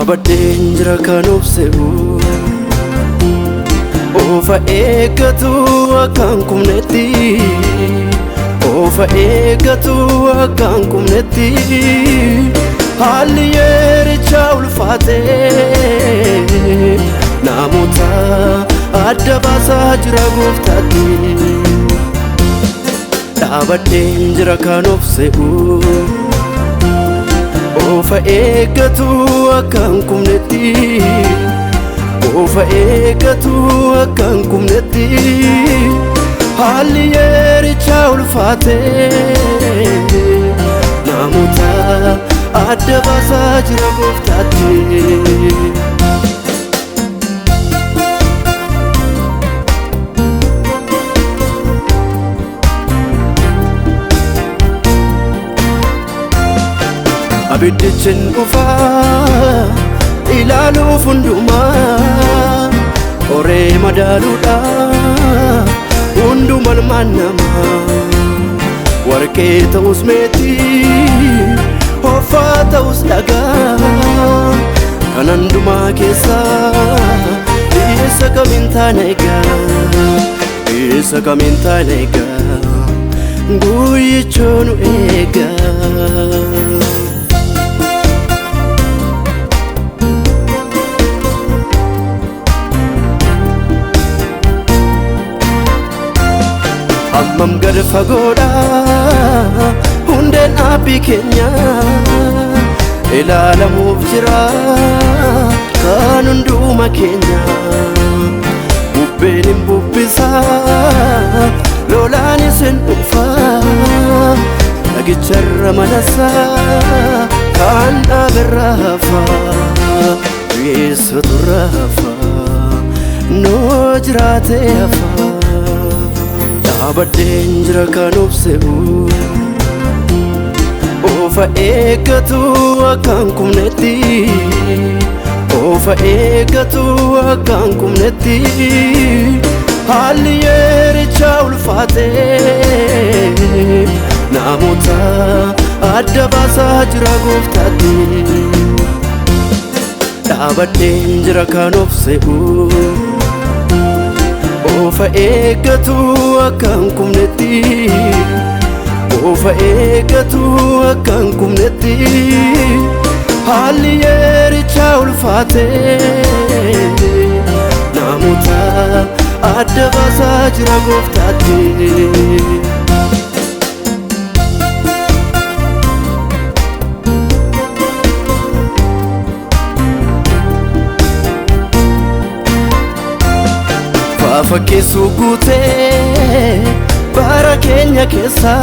Dhaabadheen jira kan obse'u Ofa eeggatu akka hin kufnetti Ofa eeggatu akka hin kufnetti Haalli yerichaa ulfaate Namoota adda baasaa jira gooftaatti Dhaabadheen jira kan obse'u Ofa eeggatu akka hin kufnetti Ofa eeggatu akka hin kufnetti Haalli yerichaa ulfaate Namoota adda baasaa jira gooftaatti. Abiddichi dhufaa ilaaluuf hundumaa qoree madaaluudha hundumaan namaa warqee ta'us meetii hoffaa ta'us dhagaa kan hundumaa keessaa isa kamiin taane egaa isa kamiin taane egaa guyyichoo nu eegaa. Hammam gad fagoodha hundeen dhaabbii keenya ilaalamuuf jira kan hunduma keenya bubbeen hin bubbisa lolaanis hin dhufa dhagicharra manasa kan dhaaberra hafa eessatu hafa noo jiraate hafa. Dhaabadheen jira kan obse'u Ofa eeggatu akka hin kufnetti Ofa eeggatu akka hin kufnetti Haalli yerichaa ulfaate Namoota adda baasaa jira gooftaatti Dhaabadheen jira kan obse'u Ofa eeggatu akka hin kufnetti Ofa eeggatu akka hin kufnetti Haalli yerichaa ulfaate Namoota adda baasaa jira gooftaatti. Fakkeessuu guutee bara keenya keessa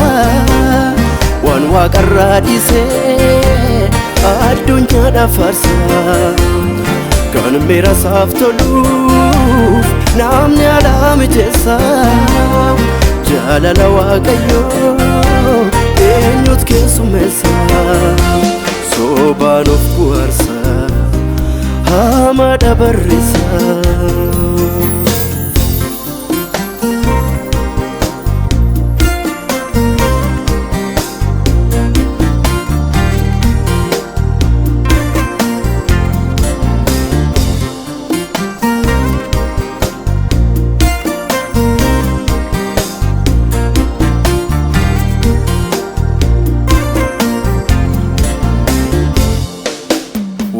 waan waaqarraa dhiisee addunyaadhaaf faarsa kan miira isaaf toluuf namni alaa mijeessa jaalala waaqayyoo eenyutu keessummeessa sobaan of guarsa hamaadha barreessa.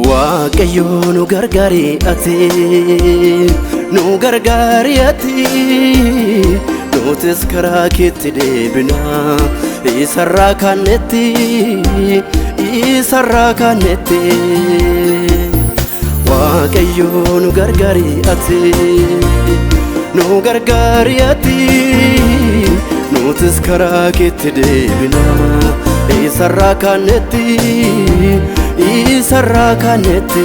Waaqayyo nu gargaari ati nu gargaari ati nutis karaa keetti deebina isarraa kaannetti isarraa kaannetti Waaqayyo nu gargaari ati nu gargaari ati nutis karaa keetti deebina isarraa kaannetti isarraa kaannetti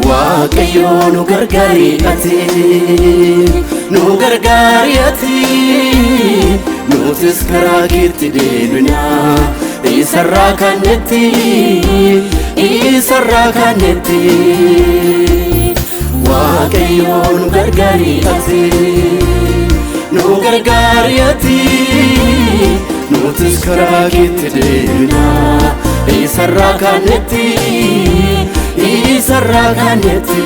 Waaqayyo nu gargaari ati nu gargaari ati nutis karaa keetti deebina isarraa kaannetti isarraa kaannetti Waaqayyo nu gargaari ati nu gargaari ati nutis karaa keetti deebina Isarraa kaanetti, isarraa kaanetti.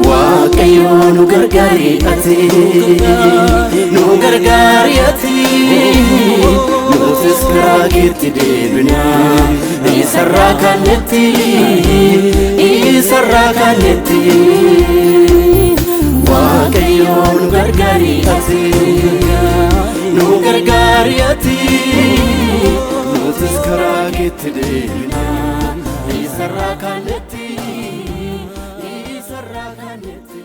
Waaqayyo nu gargaari ati, nu gargaari ati. Nutis karaa keetti deebina. Isarraa kaanetti, isarraa kaanetti. Waaqayyo nu gargaari ati, nu gargaari ati. Nutis karaa keetti deebina. Isarraa kaanetti, isarraa kaanetti.